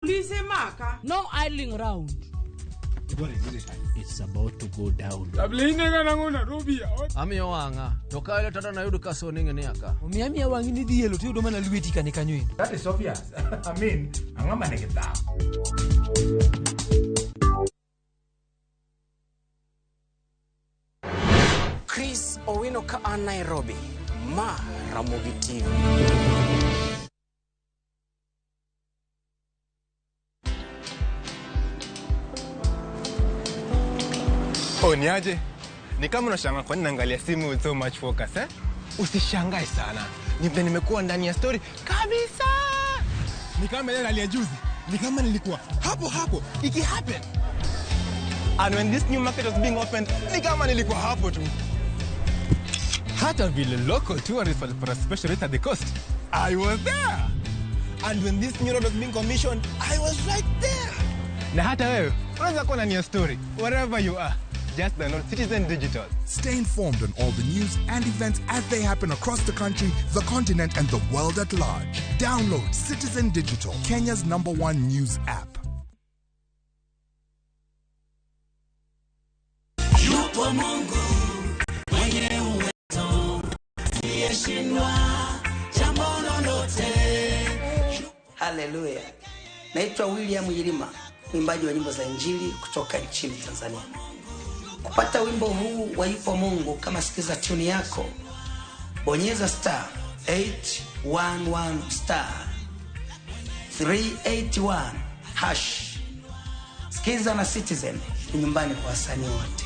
Polise maka. No idling round. It's about to go down. Amiyo wang'a to ka elo tata nayud ka soning ni aka. Omiyo amiya wang'i ni dhi elo tiyudo mana lweti kani kanyo endo. That is obvious. I mean, ang'o ma nigi dhawo? Chris Owino ka an Nairobi, ma Ramogi TV. Oh, ni aje? Ni kama unashangaa kwa nini naangalia simu with so much focus, eh? Usishangae sana. Ni vile nimekuwa ndani ya story kabisa. Ni kama ile hali ya juzi. Ni kama nilikuwa hapo hapo iki happen. And when this new market was being opened, ni kama nilikuwa hapo tu. Hata vile local tourists walipata special rate at the coast. I was there. And when this new road was being commissioned, I was right there. Na hata wewe unaweza kuwa ndani ya story wherever you are. Just download Citizen Digital. Stay informed on all the news and events as they happen across the country, the continent, and the world at large. Download Citizen Digital, Kenya's #1 news app. Yupo Mungu mwenye uwezo, asiyeshindwa jambo lolote. Haleluya. Naitwa William Yilima, mwimbaji wa nyimbo za Injili kutoka nchini Tanzania. Kupata wimbo huu wa Yupo Mungu kama sikiza tune yako, bonyeza star 811 star 381 hash. Sikiza na Citizen ni nyumbani kwa wasanii wote.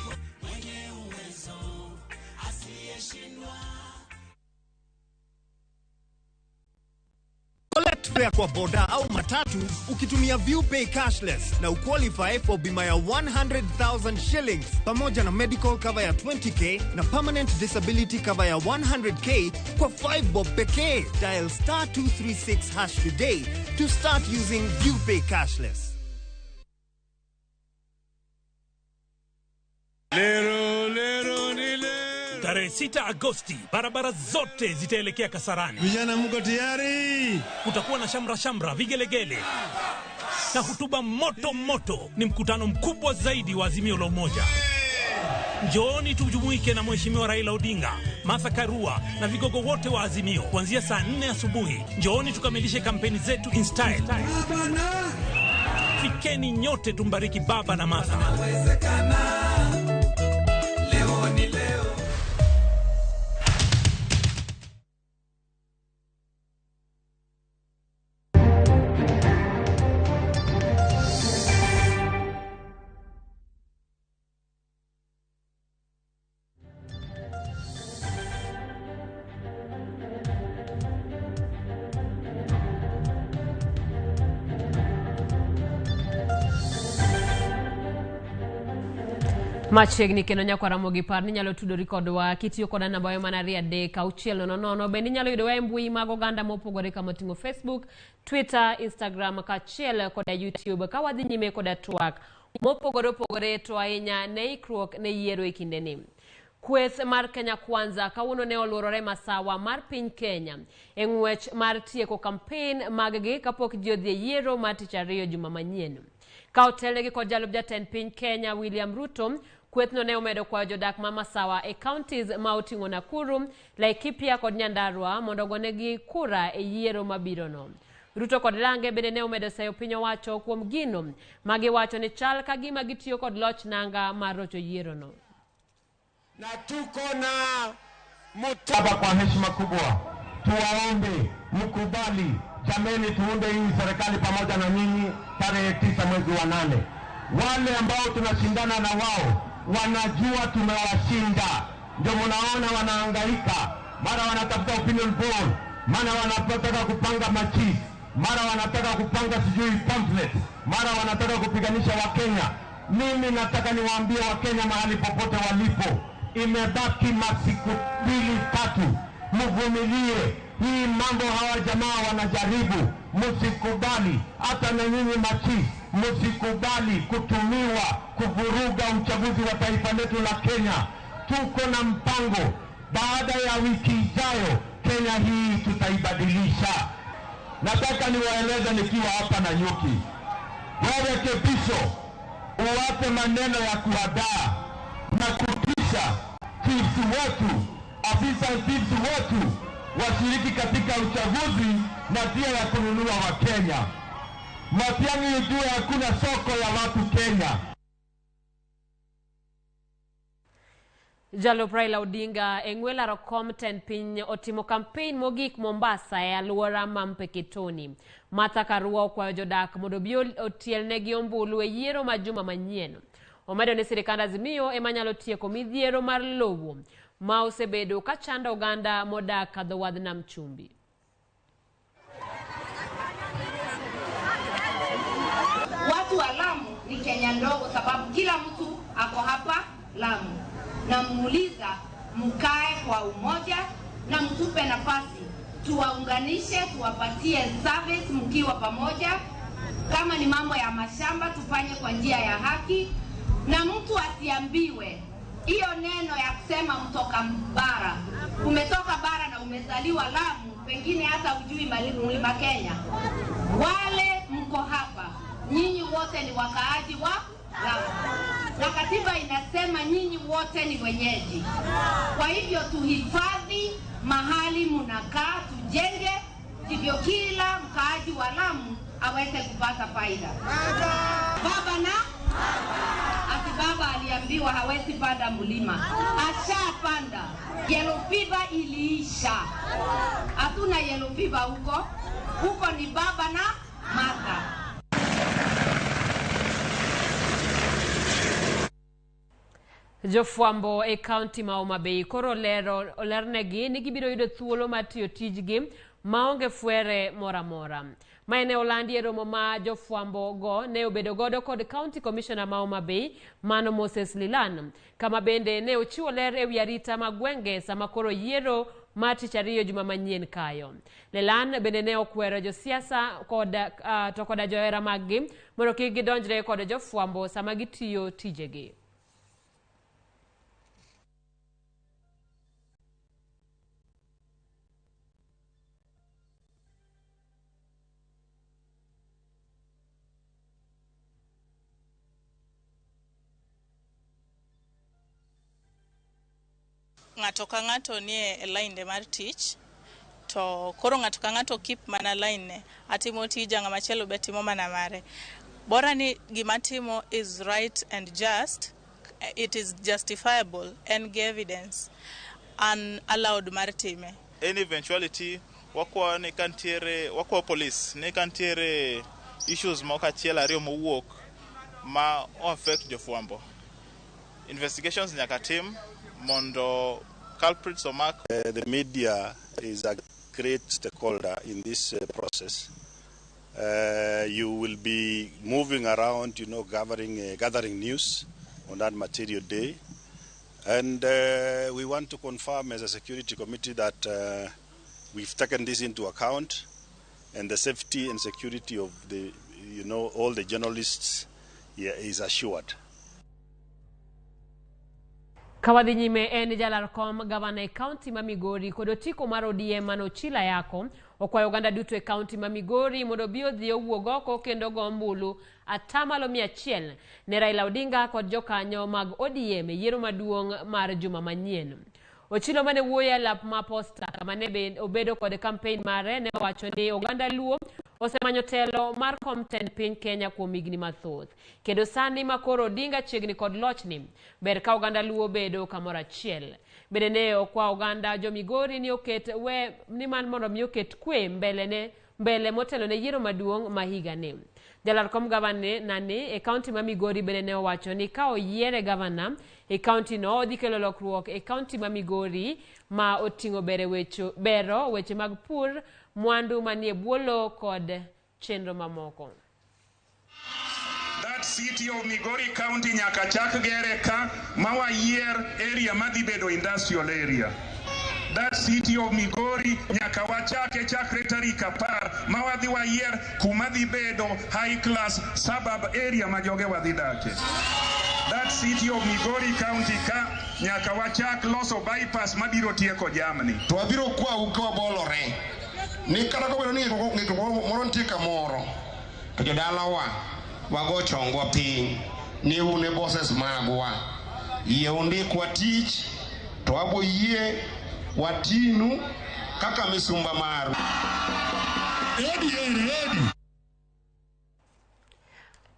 Collect fare kwa boda au matatu ukitumia ViewPay cashless na uqualify for bima ya 100,000 shillings pamoja na medical cover ya 20k na permanent disability cover ya 100k kwa 5 bob pekee. Dial star 236 hash today to start using ViewPay cashless. Lero, lero, ni lero. Tarehe 6 Agosti, barabara zote zitaelekea Kasarani. Vijana mko tayari? Kutakuwa na shamra shamra, vigelegele na hutuba moto moto. Ni mkutano mkubwa zaidi wa Azimio la Umoja. Njooni tujumuike na Mheshimiwa Raila Odinga, Martha Karua na vigogo wote wa Azimio kuanzia saa 4 asubuhi. Njooni tukamilishe kampeni zetu in style. Fikeni nyote tumbariki baba na Martha. Leo ni leo. Machiegni kendo nyaka Ramogi par ni inyalo tudori kodwa kitiyo koda namba wayo mana 2 3 6 0 0. Bende inyalo yudowa e mbui mag oganda mopogore kama oting'o Facebook, Twitter, Instagram kaachiel koda YouTube. Ka wadhi nyime koda twak mopogore opogore to ahinya ne ikruok ne yiero e kindeni. Kweth mar Kenya Kwanza kawuono ne oluorore masawa mar piny Kenya e ng'wech mar tieko kampen mag-gi kapok ji odhi e yiero mar tich ariyo juma manyien. Ka otelnegi kod jalup jatend piny Kenya William Ruto, kwethno ne omedo kwayo jodak ma Masawa e counties ma oting'o Nakuru, Laikipia kod Nyandarua mondo ogonegi kura e yiero mabirono. Ruto kod lange bende ne omedo seyo piny owacho kuom gino ma giwacho ni chal ka gima gitiyo kod loch nanga mar rocho yierono. Na tuko na Baba, kwa heshima kubwa tuwaombe mkubali, jameni, tuunde hii serikali pamoja na nyinyi tarehe 9 mwezi wa 8. Wale ambao tunashindana na wao wanajua tumewashinda, ndio mnaona wanahangaika, mara wanatafuta opinion poll, mara wanataka kupanga machief, mara wanataka kupanga sijui pamphlet, mara wanataka kupiganisha Wakenya. Mimi nataka niwaambie Wakenya mahali popote walipo, imebaki masiku 2-3, mvumilie. Hii mambo hawa jamaa wanajaribu, msikubali. Hata na nyinyi machief, msikubali kutumiwa kuvuruga uchaguzi wa taifa letu la Kenya. Tuko na mpango, baada ya wiki ijayo Kenya hii tutaibadilisha. Nataka niwaeleze nikiwa hapa Nanyuki, Wewe Kepiso, uwape maneno ya kuhadaa na kutisha chiefs wetu, afisa chiefs wetu washiriki katika uchaguzi na pia ya kununua Wakenya. Matiang'i, ujue hakuna soko ya watu Kenya. Jalup Raila Odinga e ng'we laro kom tend piny otimo kampein mogik Mombasa e alwora ma Mpeketoni. Martha Karua okwayo jodak mondo obi otielnegi ombulu e yiero ma juma manyien. Omedo ni sirikand Azimio ema nyalo tieko midhiero mar lowo ma osebedo ka chando oganda modak dho wadh nam chumbi. Watu wa Lamu ni Kenya ndogo, sababu kila mtu ako hapa Lamu. Namuuliza mkae kwa umoja na mtupe nafasi, tuwaunganishe, tuwapatie service mkiwa pamoja. Kama ni mambo ya mashamba tufanye kwa njia ya haki, na mtu asiambiwe hiyo neno ya kusema mtoka bara. Umetoka bara na umezaliwa Lamu, pengine hata ujui mlima Kenya. Wale mko hapa, nyinyi wote ni wakaaji wa Lamu, na katiba inasema nyinyi wote ni wenyeji. Kwa hivyo tuhifadhi mahali mnakaa, tujenge ndivyo kila mkaaji wa Lamu aweze kupata faida. Baba na ati baba aliambiwa hawezi panda mlima, ashapanda. Yellow fever iliisha, hatuna yellow fever huko. Huko ni baba na Martha. Jofwambo e kaunti ma Homa Bay koro olernegi ni gibiro yudo thuolo mar tiyo tijgi maonge fwere moro amora. Mae ne olandi e romo ma jofwambo go ne obedo godo kod County Commissioner ma Homa Bay mano Moses Lilan, kama bende ne ochiwo ler ewi arita mag gwenge sama koro yiero mar tich ariyo juma manyien kayo. Lilan bende ne okwero josiasa koda, to koda johera maggi mondo kik gidonjre kod jofwambo sama gitiyo tijegi. Ng'ato ka ng'ato nie e line de mar tich, to koro ng'ato ka ng'ato keep mana line ne. Atimo tija, ng'ama chielo be timo mana mare. Bora ni gima timo is right and just, it is justifiable and gi evidence an allowed mar time. Any eventuality, wakwayo ni kantiere, wakwayo police ni kantiere issues moko achiel ariyo mowuok ma o affect jofwambo. Investigations nyaka tim mondo culprits omak. The media is a great stakeholder in this process. You will be moving around, gathering news on that material day. And we want to confirm as a security committee that we've taken this into account, and the safety and security of all the journalists here is assured. Kawadhi nyime en jalar kom gavana e kaunti ma Migori kod otiko mar ODM mano Ochila Yako okwayo oganda duto e kaunti ma Migori mondo obi odhi owuog oko kendo go ombulu 100% ne Raila Odinga kod jokanyo mag ODM e yiero maduong' mar juma manyien. Ochilo mane wuoyo e lap ma Posta kama ne obedo kod kampein mare ne owacho ni oganda Luo osemanyo telo mar kom tend piny Kenya kuom higni mathoth. Kendo sani ma koro Odinga chiegni kod lochni, ber ka oganda Luo bedo kamoro achiel. Bende ne okwa oganda jo Migori ni oket we ni man mondo mi oket kwe mbele motelo ne yiero maduong' ma higani. Jalar kom gavana nani e kaunti ma Migori bende ne owacho ni ka oyiere gavana e kaunti no odhi kelo lokruok e kaunti ma Migori ma oting'o bero weche mag pur, mwandu manie bwo lowo kod chenro mamoko. That city of Migori County nyaka chak gere ka ma wayier area madhi bedo industrial area. That city of Migori nyaka wachake chakre tarik 10 ma wadhi wayier kuma dhi bedo high class suburb area ma joge wadhi dake. That city of Migori County ka nyaka wachak loso bypass mabiro tieko jamni. To wabiro kwau ka wabolore ni kata kobedo ni ng'ikruok moro nitie kamoro, to jodalawa Wago chongwa piny ni un e bosses magwa. Yie undikwa tich to wabo yie watinu kaka misumba maru.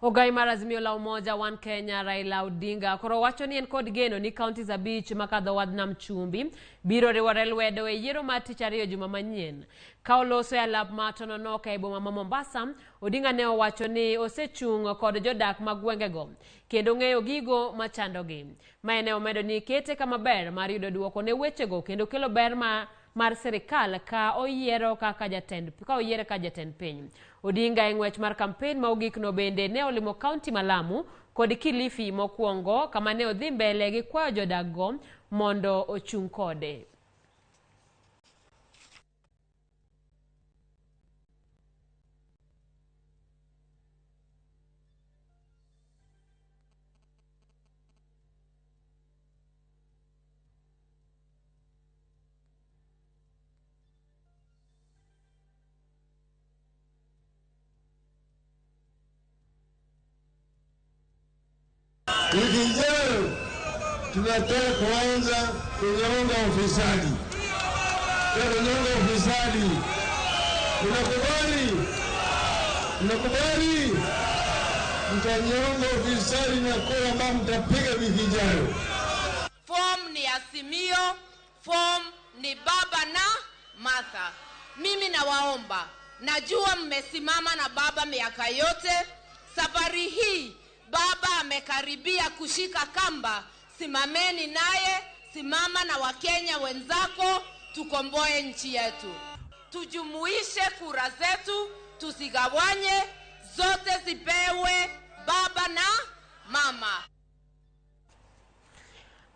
Ogai mar Azimio la Umoja One Kenya Raila Odinga koro wacho ni en kod geno ni counties 5 makadho wadh nam chumbi biro riwore lwedo e yiero mar tich ariyo juma manyien. Ka oloso e alap ma Tononoka e boma ma Mombasa, Odinga ne owacho ni osechung' kod jodak mag gwengego kendo ng'eyo gigo machandogi. Mae ne omedo ni kete kama ber mar yudo duoko ne wechego kendo kelo ber mar sirikal ka oyiero kaka jatend ka oyiere ka jatend piny. Odinga e ng'wech mar kampen ma ogikno bende ne olimo kaunti ma Lamu kod Kilifi mokwongo kama ne odhi mbele gi kwayo jodak go mondo ochung' kode. Wiki ijayo tunataka kuanza kunyonga ufisadi. Kunyonga ufisadi. Unakubali? Unakubali? Mtanyonga ufisadi na kura ambayo mtapiga wiki ijayo. Form ni Azimio, form ni baba na Martha. Mimi nawaomba, najua mmesimama na baba miaka yote. Safari hii baba amekaribia kushika kamba, simameni naye, simama na Wakenya wenzako, tukomboe nchi yetu. Tujumuishe kura zetu, tusigawanye, zote zipewe baba na mama.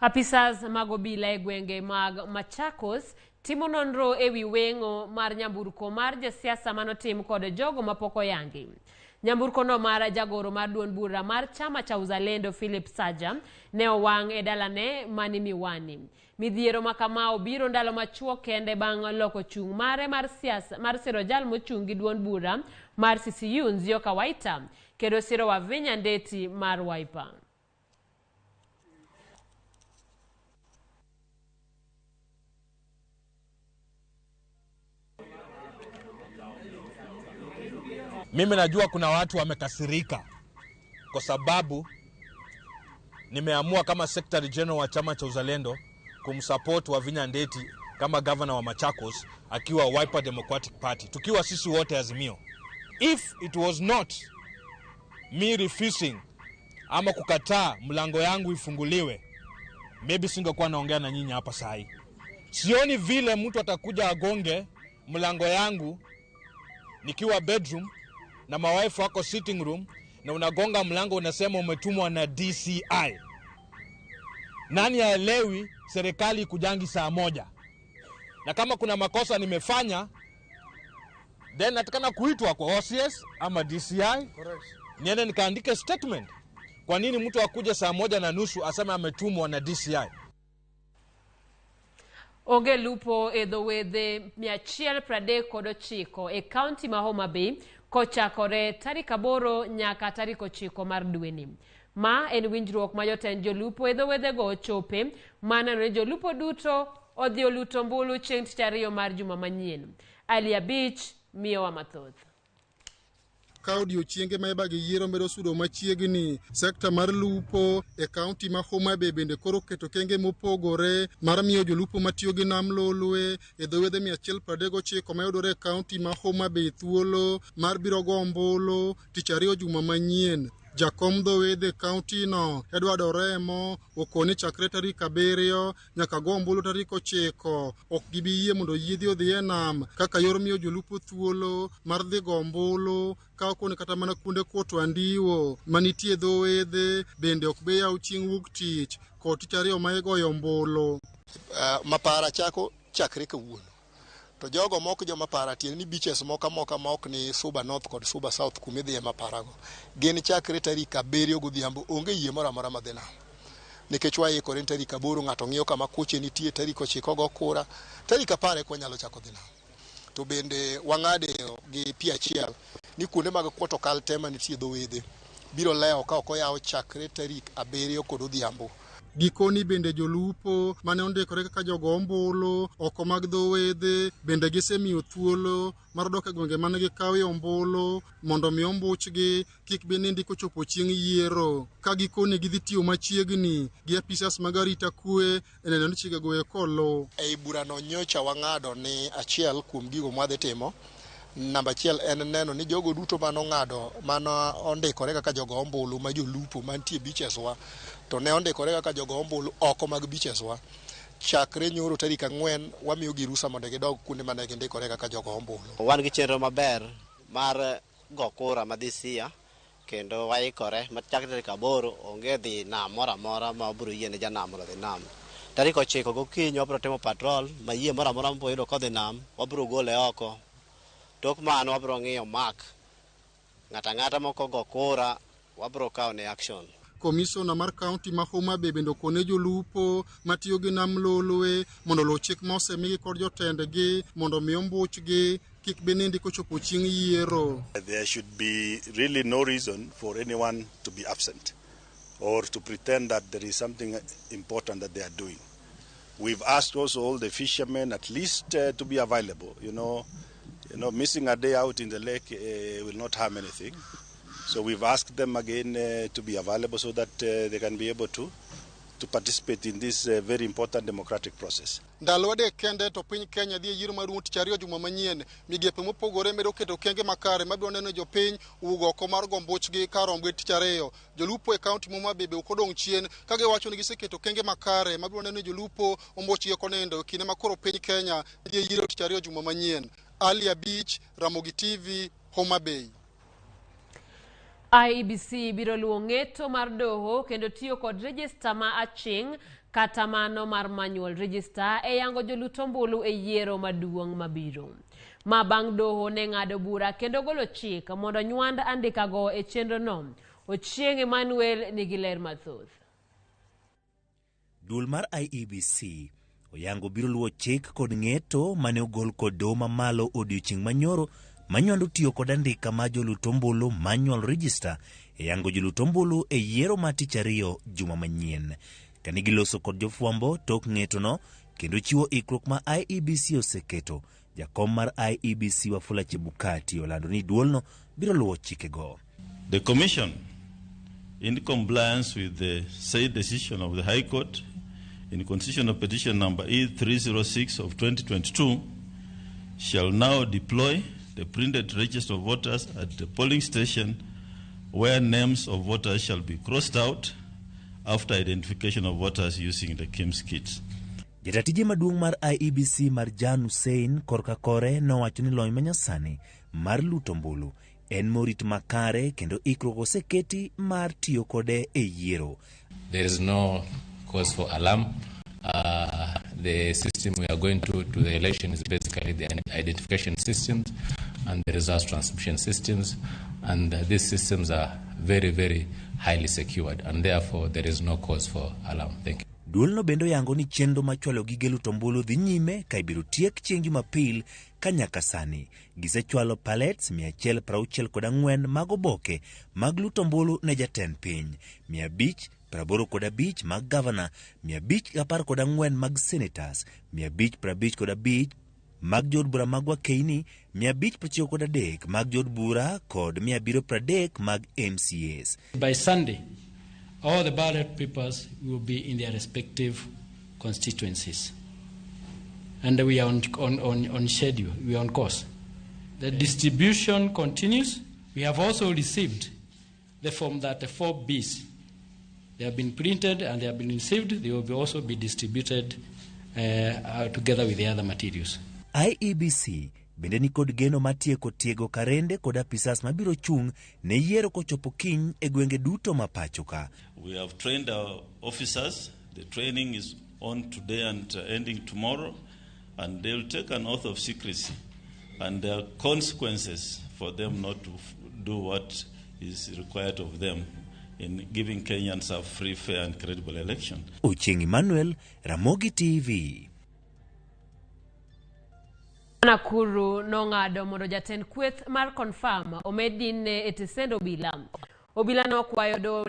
Apisas mag obila e gwenge mag Machakos timo nonro ewi weng'o mar nyamburko mar jasiasa manotim kod jogo mapok oyangi. Nyamburko no mar jagoro mar duond bura mar chama cha Uzalendo Philip Saja ne owang' e dalane mani Miwani. Midhiero ma kama obiro ndalo machuok kende bang' loko chung' mare mar siasa mar siro jal mochung' gi duond bura mar CCU Nzioka Waita kendo siro Wavinya Ndeti mar Wiper. Mimi najua kuna watu wamekasirika kwa sababu nimeamua kama Secretary General wa chama cha Uzalendo kumsupport Wavinya Ndeti kama governor wa Machakos akiwa Wiper Democratic Party, tukiwa sisi wote Azimio. If it was not me refusing ama kukataa mlango yangu ifunguliwe, maybe singekuwa naongea na nyinyi hapa saa hii. Sioni vile mtu atakuja agonge mlango yangu nikiwa bedroom na mawaifu wako sitting room, na unagonga mlango unasema umetumwa na DCI. Nani haelewi serikali kujangi saa 1? Na kama kuna makosa nimefanya, then natakana kuitwa kwa OCS ama DCI. Correct. Niende nikaandike statement. Kwa nini mtu akuja saa 1:30 aseme ametumwa na DCI? Onge lupo e dho wedhe 139 e kaunti ma Homa Bay kochakore tarik 8 nyaka tarik 9 mar dweni. Ma en winjruok ma jotend jolupo e dho wedhego ochope maneno ni jolupo duto odhi oluto ombulu chieng' tich ariyo mar juma manyien. Ali Abich miyowa mathoth. Ka odiochienge ma ibage yiero medo sudo machiegni, sekta mar lupo e kaunti ma Homa Bay bende koro keto kenge mopogore mar miyo jolupo matiyo gi nam Lolwe e dho wedhe 139 mayudore e kaunti ma Homa Bay thuolo mar biro go ombulu tich ariyo juma manyien. Jakom dho wedhe kaunti no Edward Oremo okoni chakre tarik 7 nyaka go ombulu tarik 9 ok gibi yie mondo yiedhi odhi e nam kaka yor miyo jolupo thuolo mar dhi go ombulu ka okoni kata mana kuonde kuoto andiwo manitie dho wedhe bende ok be yaw chieng' wuok tich kod tich ariyo ma igoyo ombulu. Mapara chako chakre kawuono. To jogo mok joma para tiende ni beaches moko amoka ma ok ni Suba North kod Suba South kumidhiye maparago gin chakre tarik 7 godhiambo onge yie moro amora madhi nam. Nikech waikore ni tarik 8 ng'ato ng'iyo kama kuche nitie, tarik 9 go kura, tarik 10 eka wanyalo chako dhi nam. To bende wang'ade gi pi achiel ni kuonde mag kuoto kal te manitie dho wedhe biro lewo ka ok oyaw chakre tarik 7 kod odhiambo. Gikoni bende jolupo mane ondikore kaka jogo ombulu oko mag dho wedhe bende gisemiyo thuolo mar dok e gwenge mane gikawe ombulu mondo mi ombuchgi kik bi nindi kochopo chieng' yiero. Ka gikoni gidhi tiyo machiegni gi apisas mag arita kwe e neno ni chikego eko oluw. Ei burano nyocha wang'ado ni achiel kuom gigo mwadhi timo, namba achiel en neno ni jogo duto manong'ado mano ondikore kaka jogo ombulu ma jolupo mantie beaches wa to ne ondikore kaka jogo ombulu oko mag beaches wa chakre nyoro tarik 4 wamiyogi rusa mondo gidog kuonde mane gindikore kaka jogo ombulu. Wan gi chenro maber mar go kura madhi Siaya kendo waikore chakre tarik 8 onge dhi nam moro amora ma wabiro yiene janam mondo odhi nam. Tarik 9 gokinyi wabiro timo patrol ma yie moro amora mabiro yudo kodhi nam wabiro gole oko. Tok mano wabiro ng'iyo mark ng'ato ang'ata moko go kura wabiro kawo ne action. Komisona mar kaunti ma Homa Bay bende okone jolupo matiyo gi nam Lolwe mondo oluw chik ma osemigi kod jotendgi mondo mi ombuchgi kik bi nindi kochopo chieng' yiero. There should be really no reason for anyone to be absent or to pretend that there is something important that they are doing. We've asked also all the fishermen at least to be available. You know, missing a day out in the lake will not harm anything. So we've asked them again to be available so that they can be able to participate in this very important democratic process. Ndalo adek kende to piny Kenya dhi e yiero maduong' tich ariyo juma manyien. Migepe mopogore medo keto okenge makare mabiro neno jopiny wuok oko mar gombuchgi kar rombgi tich ariyo. Jolupo e kaunti ma Homa Bay be ok odong' chien ka giwacho ni giseketo okenge makare mabiro neno jolupo ombuchgi ok onindo e kinde ma koro piny Kenya dhi e yiero tich ariyo juma manyien. Ali Abich, Ramogi TV, Homa Bay. IEBC biro luwo ng'eto mar doho kendo tiyo kod rejista ma aching' kata mano mar manual register e yango jolut ombulu e yiero maduong' mabiro. Ma bang' doho ne ng'ado bura kendo golo chik mondo nywand andikago e chenrono. Ochieng' Emmanuel nigi ler mathoth. Duol mar IEBC oyango biro luwo chik kod ng'eto mane ogol kod doho mamalo odiochieng' manyoro manywando tiyo kod andika mar jolut ombulu manual register e yango jolut ombulu e yiero mar tich ariyo juma manyien. Kane giloso kod jofwambo tok ng'etono kendo chiwo ikruok ma IEBC oseketo, jakom mar IEBC Wafula Chebukati olando ni duolno biro luwo chikego. The Commission, in compliance with the said decision of the High Court in Constitutional Petition number E306 of 2022, shall now deploy the printed register of voters at the polling station where names of voters shall be crossed out after identification of voters using the KIMS kits. Jatatije maduong' mar IEBC Marjan Hussein korka kore nowacho ni lony manyasani mar luto ombulu en morit makare kendo ikruok oseketi mar tiyo kode e yiero. There is no cause for alarm. The system we are going to the election is basically the identification systems and the results transmission systems, and these systems are very, very highly secured, and therefore there is no cause for alarm. Thank you. Duolno bende oyango ni chenro mar chwalo gige luto ombulu dhi nyime ka ibiro tiek chieng' Jumapil ka nyaka sani gisechwalo pallets 164 mag oboke mag luto ombulu ne jatend piny, 585 mag gavana, 514 mag senators, 555 mag jood bura mag Wakeini, 593 mag jood bura kod 730 mag MCAs. By Sunday, all the ballot papers will be in their respective constituencies. And we are on schedule, we are on course. The distribution continues. We have also received the Form 34Bs. They have been printed and they have been received. They will also be distributed together with the other materials. IEBC bende ni kod geno mar tieko tiego karende kod apisas mabiro chung' ne yiero kochopo kiny e gwenge duto ma pacho ka. We have trained our officers. The training is on today and ending tomorrow, and they will take an oath of secrecy, and there are consequences for them not to do what is required of them in giving Kenyans a free, fair and credible election. Ochieng' Emmanuel, Ramogi TV. Nakuru nong'ado mondo jatend kweth mar Confirm omed dinne e tesend obila. Obila nokwayo doho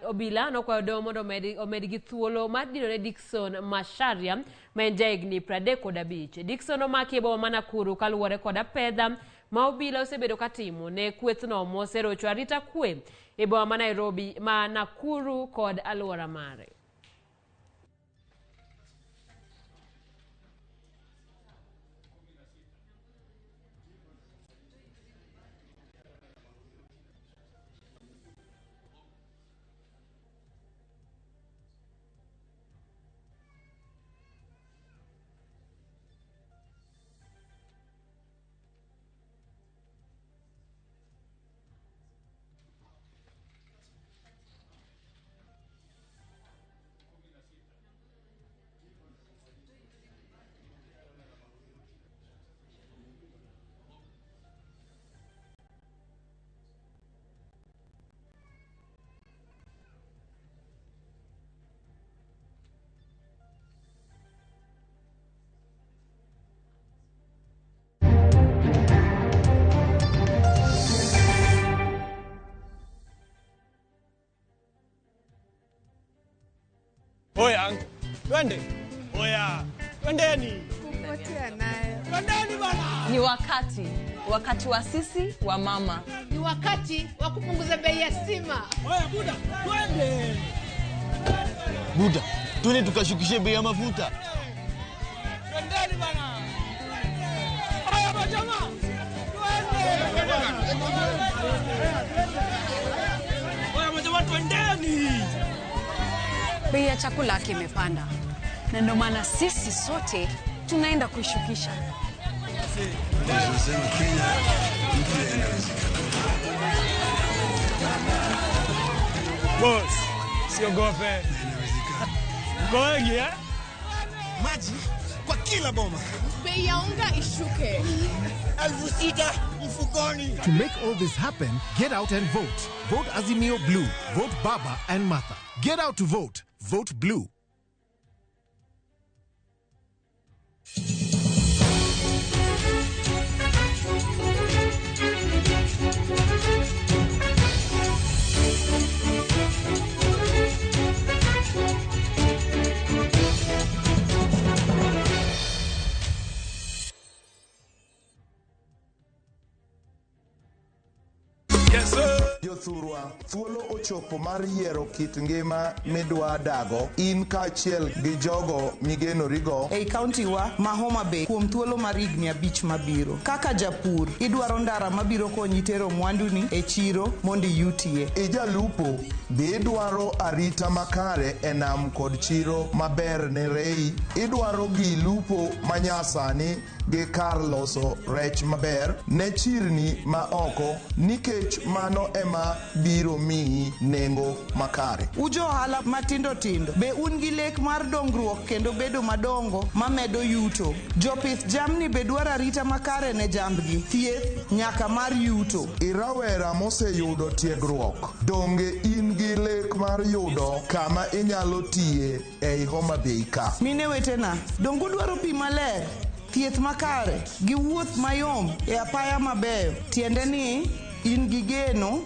obila nokwayo doho mondo omedgi thuolo mar dinone Dickson Macharia ma en jahigni 35. Dickson omaki e boma ma Nakuru kaluwore kod apedha ma obila osebedo katimo ne kwethno moserocho arita kwe e boma ma Nairobi ma Nakuru kod alwora mare. Oya, twende. Oya, twendeni. Kupotea nayo. Twendeni bana. Ni wakati wa sisi wa mama. Ni wakati wa kupunguza bei ya stima. Oya buda, twende. Buda, twende tukashukishe bei ya mafuta. Twendeni bana. Oya majamaa. Twende. Oya majamaa, twendeni. Bei ya chakula kimepanda na ndio maana sisi sote tunaenda kuishukisha. Boss, siogope. Mko wengi eh? Maji kwa kila boma. Bei ya unga ishuke. 6,000 mfukoni. To make all this happen, get out and vote. Vote Azimio Blue. Vote Baba and Martha. Get out to vote. Vote Blue. Jothurwa, thuolo ochopo mar yiero kit ngima midwa dago in kaachiel gi jogo migenorigo ei kaunti wa ma Homa Bay kuom thuolo mar higni 5 mabiro. Kaka japur, idwaro ndara mabiro konyi tero mwanduni e chiro mondo iyutie. Ijalupo, be idwaro arita makare e nam kod chiro maber ne rei. Idwaro gi lupo manyasani gi kar loso rech maber ne chirni ma oko nikech mano ema biro miyi nengo makare. Ujo ohala matindo tindo, be un gi lek mar dongruok kendo bedo madongo mamedo yuto. Jopith jamni be dwaro arita makare ne jambgi, thieth nyaka mar yuto. Irawera moseyudo tiegruok, donge in gi lek mar yudo kama inyalo tiye ei Homa Bay ka? Mine wetena, donge udwaro pi maler, thieth makare gi wuoth mayom e apaya mabeyo, tiende ni in gi geno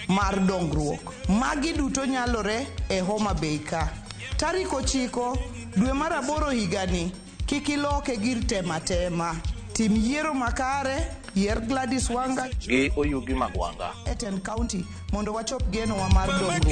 mar dongruok. Magi duto nyalore e Homa Bay ka. Tarik 9 dwe mar 8 higani, kik iloke gir tema tema. Tim yiero makare, yier Gladys Wanga gi Oyugi Magwanga e tend county mondo wachop genowa mar dongruok.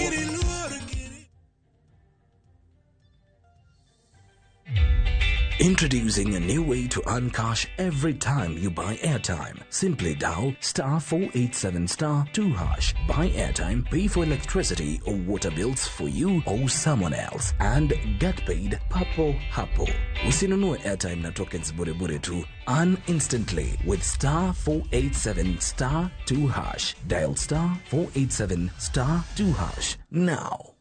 Introducing a new way to earn cash every time you buy airtime. Simply dial *487*2#. Buy airtime, pay for electricity or water bills for you or someone else, and get paid papo hapo. Usinunue airtime na tokens bure bure tu. Earn instantly with *487*2#. Dial *487*2# now.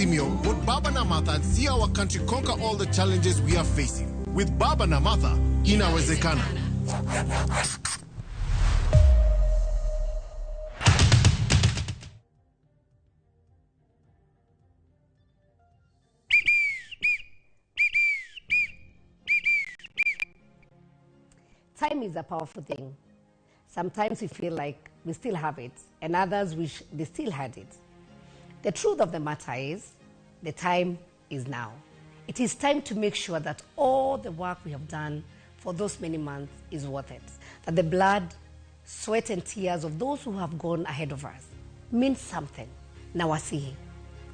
Azimio, vote Baba na Martha and see our country conquer all the challenges we are facing. With Baba na Martha, inawezekana. Time is a powerful thing. Sometimes we feel like we still have it, and others wish they still had it. The truth of the matter is, the time is now. It is time to make sure that all the work we have done for those many months is worth it. That the blood, sweat, and tears of those who have gone ahead of us means something. Nawasihi,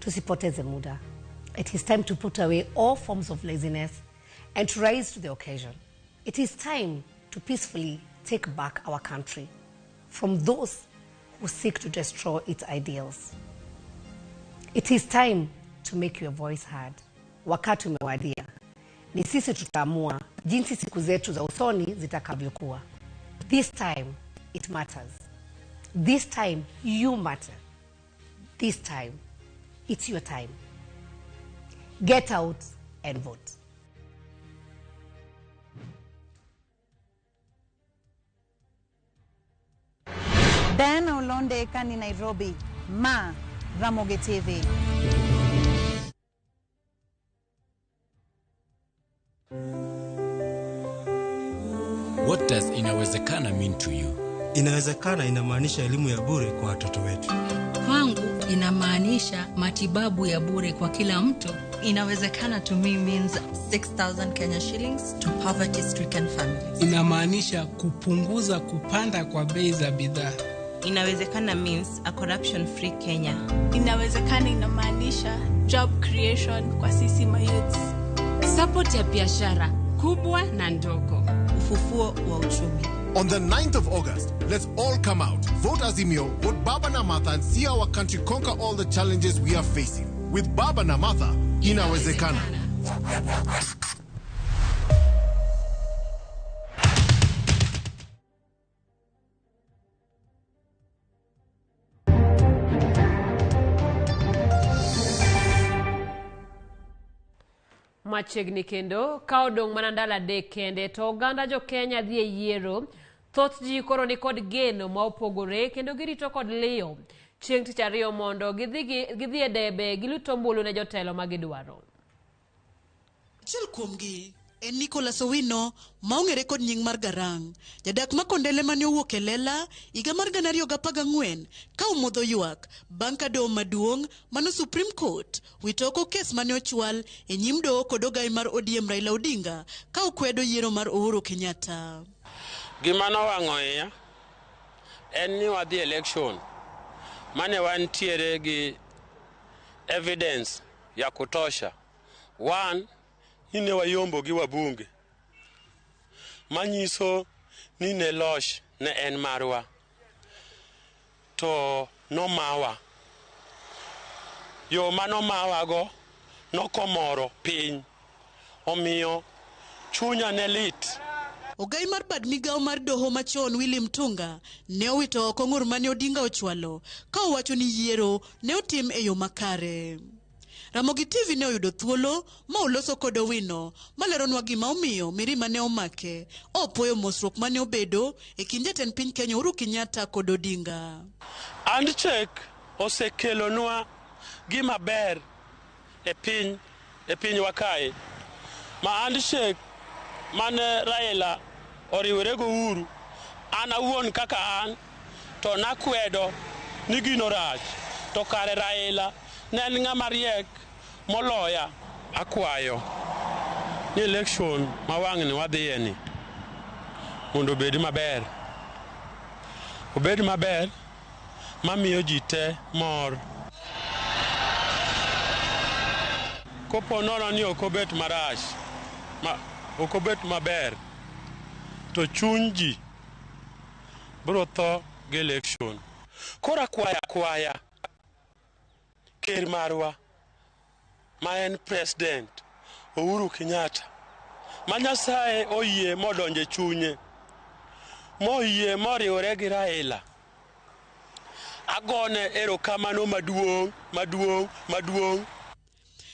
tusipoteze muda. It is time to put away all forms of laziness and to rise to the occasion. It is time to peacefully take back our country from those who seek to destroy its ideals. It is time to make your voice heard. Wakati umewadia. Ni sisi tutaamua jinsi siku zetu za usoni zitakavyokuwa. This time it matters. This time you matter. This time it's your time. Get out and vote. Diana Olonde kani Nairobi, ma Ramogi TV. What does inawezekana mean to you? Inawezekana inamaanisha elimu ya bure kwa watoto wetu. Kwangu inamaanisha matibabu ya bure kwa kila mtu. Inawezekana to me means 6,000 Kenya shillings to poverty stricken families. Inamaanisha kupunguza kupanda kwa bei za bidhaa. Inawezekana means a corruption free Kenya. Inawezekana inamaanisha job creation kwa sisi mayouths. Support ya biashara kubwa na ndogo. Ufufuo wa uchumi. On the 9th of August, let's all come out, vote Azimio, vote Baba na Martha and see our country conquer all the challenges we are facing. With Baba na Martha, inawezekana. Machiegni kendo ka odong' mana ndalo adek kende to oganda jo Kenya dhi e yiero. Thoth ji koro ni kod geno ma opogore kendo girito kod liyo chieng' tich ariyo mondo gidhi e debe gilut ombulu ne jotelo ma gidwaro. Achiel kuomgi en Nicholas Owino ma ong'ere kod nying mar Garang, jadak ma Kondele mane owuok e lela higa mar 2014 ka omodho ywak bang' ka doho maduong' mano Supreme Court wito oko kes mane ochwal e nyim doho kod ogai mar ODM Raila Odinga ka okwedo yiero mar Uhuru Kenyatta. Gima nowang'o iya en ni wadhi election mane wantiere gi evidence ya kutosha. One, ni ne wayombo gi wabunge manyiso ni ne loch ne en marwa to nomawa. Yo manomawago nokomoro piny, omiyo chunya ne lit. Ogai mar bad migawo mar doho machon Willy Mutunga ne owito oko ng'ur mane Odinga ochwalo ka owacho ni yiero ne otim e yo makare. Ramogi TV ne oyudo thuolo ma oloso kod Owino maleronwa gima omiyo mirima ne omake opuoyo mosruok mane obedo e kind jatend piny Kenya Uhuru Kenyatta kod Odinga. Handshake osekelonwa gima ber e piny e pinywa kae. Ma handshake mane Raila oriwore go Uhuru, an awuon kaka an to nakwedo ni gino rach, to kare Raila ne en ng'ama riek moloya. Akwayo ni election ma wang'ni wadhiye ni mondo obed maber, obed maber mamiyo ji te mor. Kopo nono ni ok obet marach, ma ok obet maber, to chuny ji biro tho gi election. Koro akwaya ker marwa ma en president Uhuru Kenyatta, ma Nyasaye oyie modonje chunye, moyie moriwore gi Raila, agone erokamano maduong' maduong' maduong'.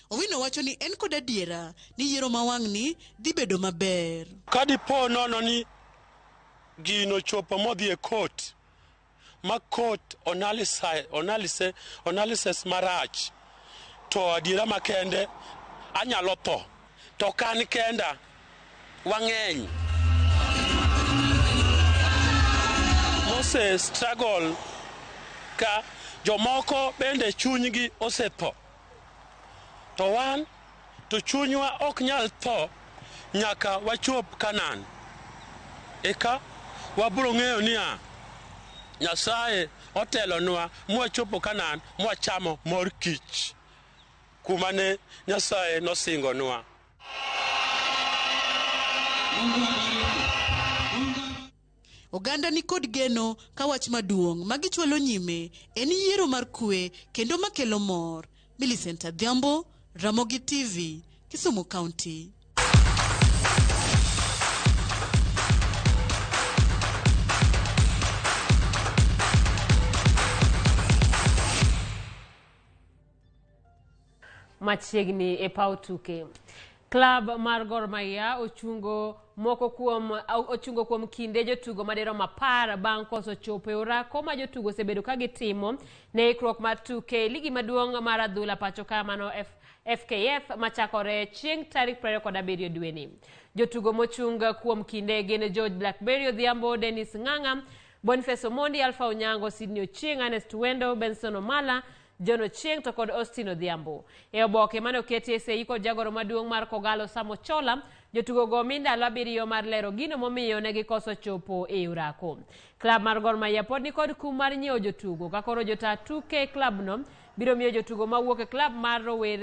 Owino wacho ni en kod adiera ni yiero ma wang'ni dhi bedo maber. Ka dipo nono ni gino chopo modhi e court ma court analysis marach to adiera makende anyalo tho to kan kenda wang'eny mose struggle ka jomoko bende chunygi osetho to wan to chunywa ok nyal tho nyaka wachop Kanan eka wabiro ng'eyo niya Nyasaye otelonwa mwachopo Kanan mwachamo mor kich kuma ne Nyasaye nosingonwa. Oganda ni kod geno ka wach maduong' ma gichwalo nyime en yiero mar kwe kendo makelo mor. Millicent Adhiambo, Ramogi TV, Kisumu County. Machiegni e paw tuke. Klab mar Gor Mahia ochungo moko kuom ochungo kuom kinde jotugo madirom 10 bang' koso chopo e orako ma jotugo osebedo ka gitimo ne ikruok mar tuke ligi maduong' mar adhula pacho ka mano FKF machakore chieng' tarik 27 dweni. Jotugo mochung kuom kinde gin George Blackberry Odhiambo, Dennis Ng'ang'a, Boniface Omondi, Alpha Onyango, Sydney Ochieng, Ernest Wendo, Benson Omala, John Ochieng to kod Austin Odhiambo. E oboke mane oketi e sei kod jagoro maduong' mar Kogalo Sam Ochola, jotugo go omi ndalo 7 mar lero gino momiyo ne gikoso chopo e orako. Klab mar Gor Mahia pod nikod kum mar nyiewo jotugo ka koro jota tuke klabno biro miyo jotugo mawuok e klab mar rowere